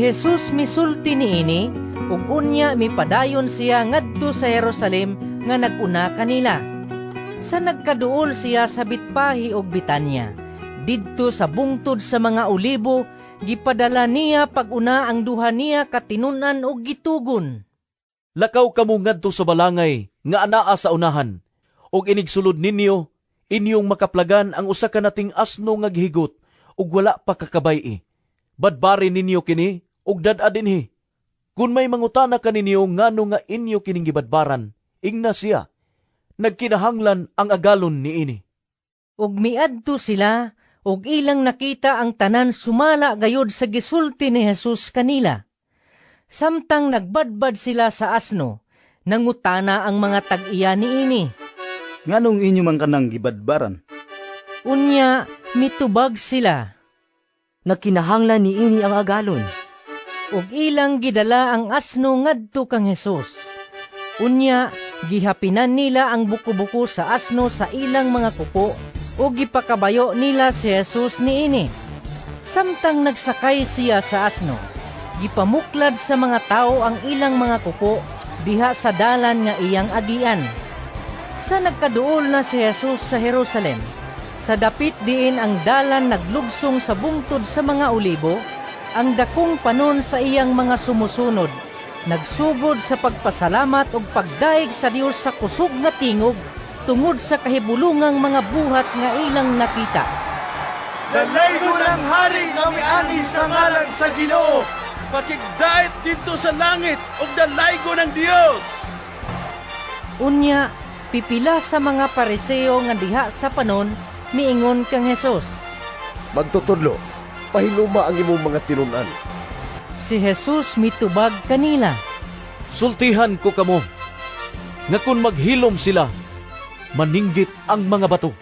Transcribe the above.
Jesus misulti niini ug unya mipadayon siya ngadto sa Jerusalem nga nag-una kanila. Sa nagkaduol siya sa Betfahe ug Betania, didto sa bungtod sa mga Olibo, gipadala niya pag-una ang duha niya ka tinun-an ug gitugon. "Lakaw kamo ngadto sa balangay nga anaa sa unahan, ug inigsulod ninyo, inyong makaplagan ang usa ka nating asno nga gihigot ug wala pa kakabay-i. Badbari ninyo kini ug dad-a dinhi. Kun may mangutana kaninyo ngano nga inyo kining gibadbaran, ingna siya, 'Nagkinahanglan ang agalon niini.'" Ug miadto sila ug ilang nakita ang tanan sumala gayud sa gisulti ni Jesus kanila. Samtang nagbadbad sila sa asno, nangutana ang mga tag-iya niini. "Nganong inyo man kanang gibadbaran?" Unya mitubag sila. "Nagkinahanglan niini ang agalon." Ug ilang gidala ang asno ngadto kang Jesus. Unya gihapinan nila ang buko-buko sa asno sa ilang mga kupo ug gipakabayo nila si Jesus niini. Samtang nagsakay siya sa asno, gipamuklad sa mga tawo ang ilang mga kupo diha sa dalan nga iyang agian. Sa nagkaduol na si Jesus sa Jerusalem, sa dapit diin ang dalan naglugsong sa bungtod sa mga Olibo, ang dakong panon sa iyang mga sumusunod nagsugod sa pagpasalamat ug pagdayeg sa Dios sa kusog nga tingog tungod sa kahibulungang mga buhat nga ilang nakita. Dalaygon ang hari nga miani sa ngalan sa Ginoo! Pakigdait didto sa langit ug dalaygon ang Dios! Unya, pipila sa mga Pariseo nga diha sa panon miingon kang Jesus. "Magtutudlo, pahiloma ang imong mga tinun-an." Si Jesus mitubag kanila. "Sultihan ko kamo, nga kun maghilom sila, maninggit ang mga bato."